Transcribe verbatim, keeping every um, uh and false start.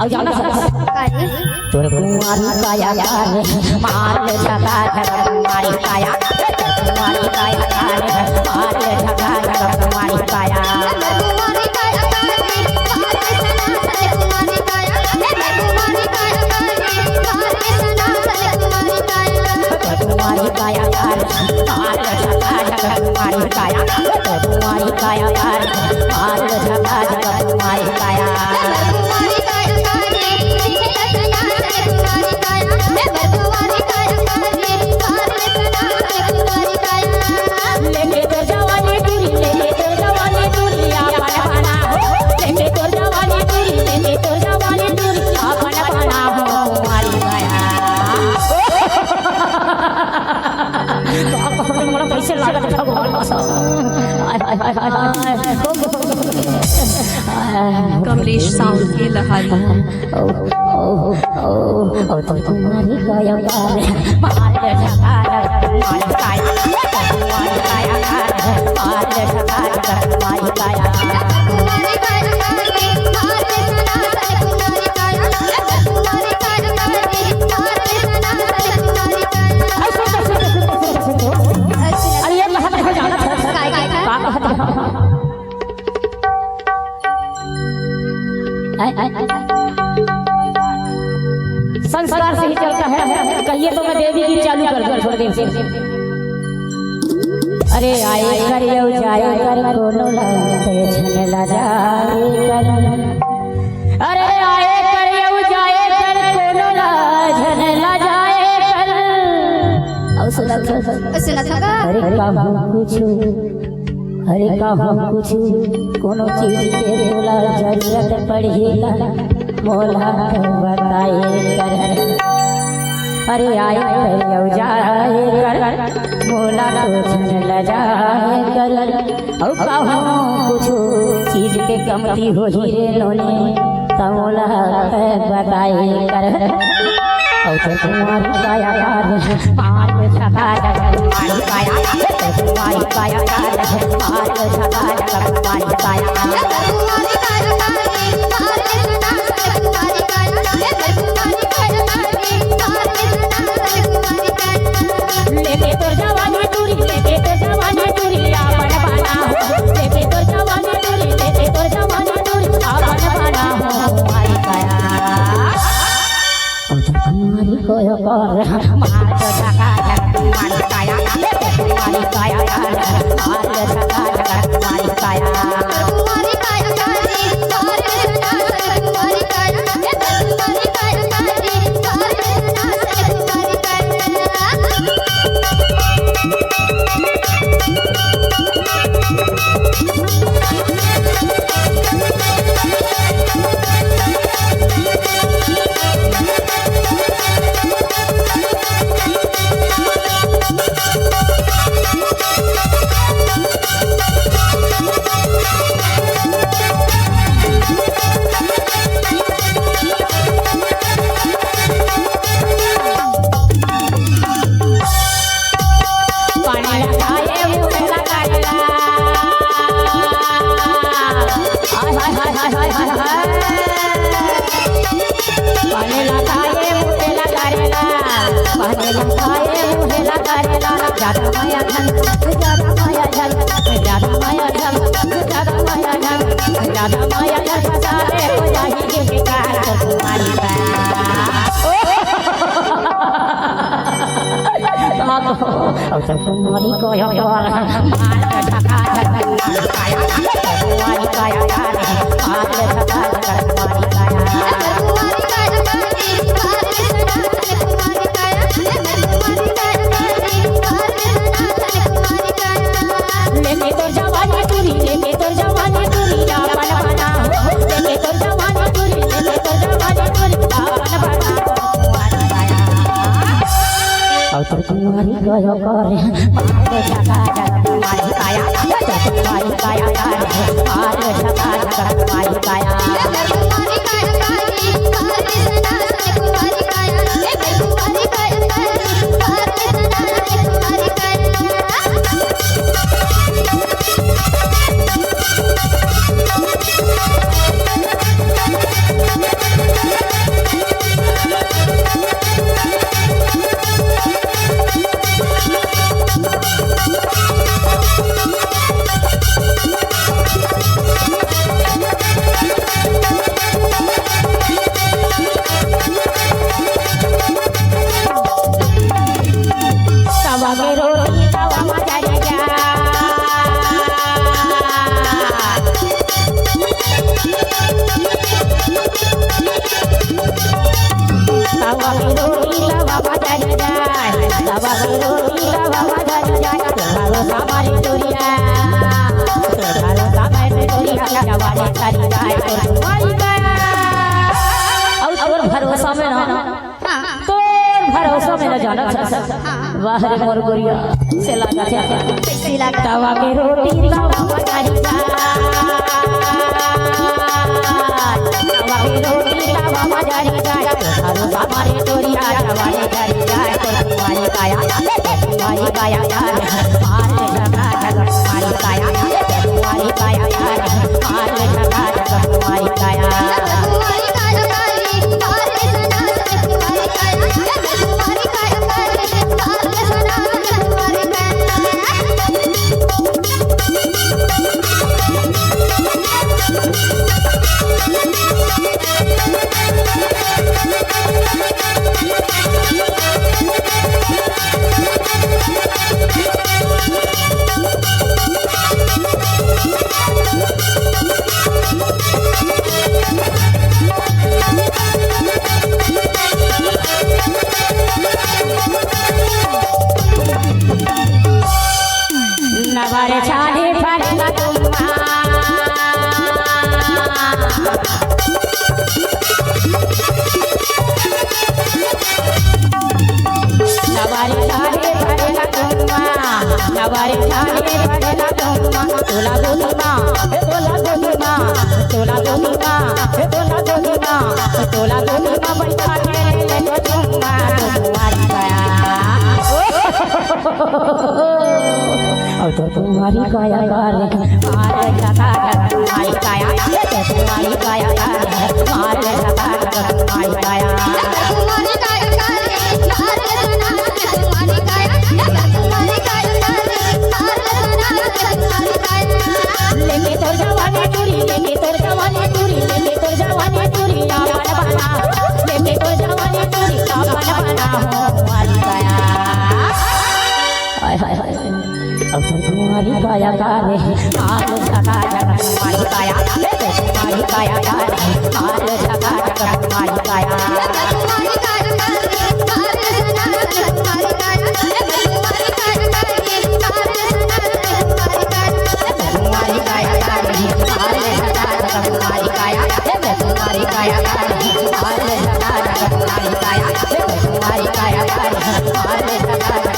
अउ जाना सर। का रे? तोर कुंवारी काया कारे, मार ले झका झक कुंवारी काया। तोर कुंवारी काया कारे, मार ले झका झक कुंवारी काया। कमलेश साउंड के लहारी। अरे ये कहाँ पे जाना था? का कहत हव? संस्कार से ही चलता है। कहिए तो मैं देवी गीत चालू कर दूं थोड़ी देर से। अरे आए कर अउ जाए कर कोनो ला झन लजाए कर। अरे आए कर अउ जाए कर कोनो ला झन लजाए कर। अउ सुनत हव? सुनत हव का? अरे कहूँ कुछु, अरे कहूँ कुछु कोनो चीज के तोला जरूरत पड़ही त मोला तो बताए कर। अरे आए कर अउ जाए कर, मोला तो झन लजाए कर। अउ कहूँ कुछु चीज के कमती होही रे नोनी, त मोला बताए कर। अउ तो कुंवारी काया कारे, मार झका झक कुंवारी काया। अउ तो कुंवारी काया कारे, मार झका झक कुंवारी काया। लेके तोर जवानी टूरी, लेके तोर जवानी टूरी, आपन बना हो। लेके तोर जवानी टूरी, लेके तोर जवानी टूरी, आपन बना हो। कुंवारी काया। अउ तो कुंवारी काया कारे, मार झका झक कुंवारी काया। लेके कुंवारी काया कारे, मार झका झक कुंवारी काया। रोटी तवा बजारी जाए, तवा रोटी तवा बजारी जाए, भरोसा मारे चोरिया, भरोसा मारे चोरिया, जवानी चली जाए, तो मारी गया। अउ तोर भरोसा में ना, हाँ। तोर भरोसा में ना जाना था। हाँ। वाह रे मोर गोरिया, से लगा था। कैसी लगा? तवा के रोटी तवा बजारी जाए, तवा के रोटी तवा बजारी जाए, भरोसा मारे चोरिया, जवानी चली जाए, तो मारी गया। नवारे छाली फरना तुम्मा। नवारे छाली फरना तुम्मा। नवारे छाली फरना तुम्मा। तोला गोदी मा, हे तोला गोदी मा, तोला गोदी मा, हे तोला गोदी मा, तोला गोदी मा, बैठा के ले लो तुम्मा, तुम्हारी गया। अउ तो तुम्हारी काया का रे, मार सदा तुम्हारी काया, तुम्हारी काया का रे, मार सदा तुम्हारी काया। लेके तोर जवानी चूड़ी, लेके तोर जवानी चूड़ी, लेके तोर जवानी चूड़ी, का बना, लेके तोर जवानी चूड़ी, का बना हो, तुम्हारी काया। हाय, हाय, हाय। अब तो तुम्हारी काया का रे, हाल सदा जगत तुम्हारी काया, हे तो तुम्हारी काया का रे, हाल सदा जगत तुम्हारी काया। तुम्हारी काया का रे, हाल सदा जगत तुम्हारी काया, हे तो तुम्हारी काया का रे, हाल सदा जगत तुम्हारी काया, हे तो तुम्हारी काया का रे, हाल सदा जगत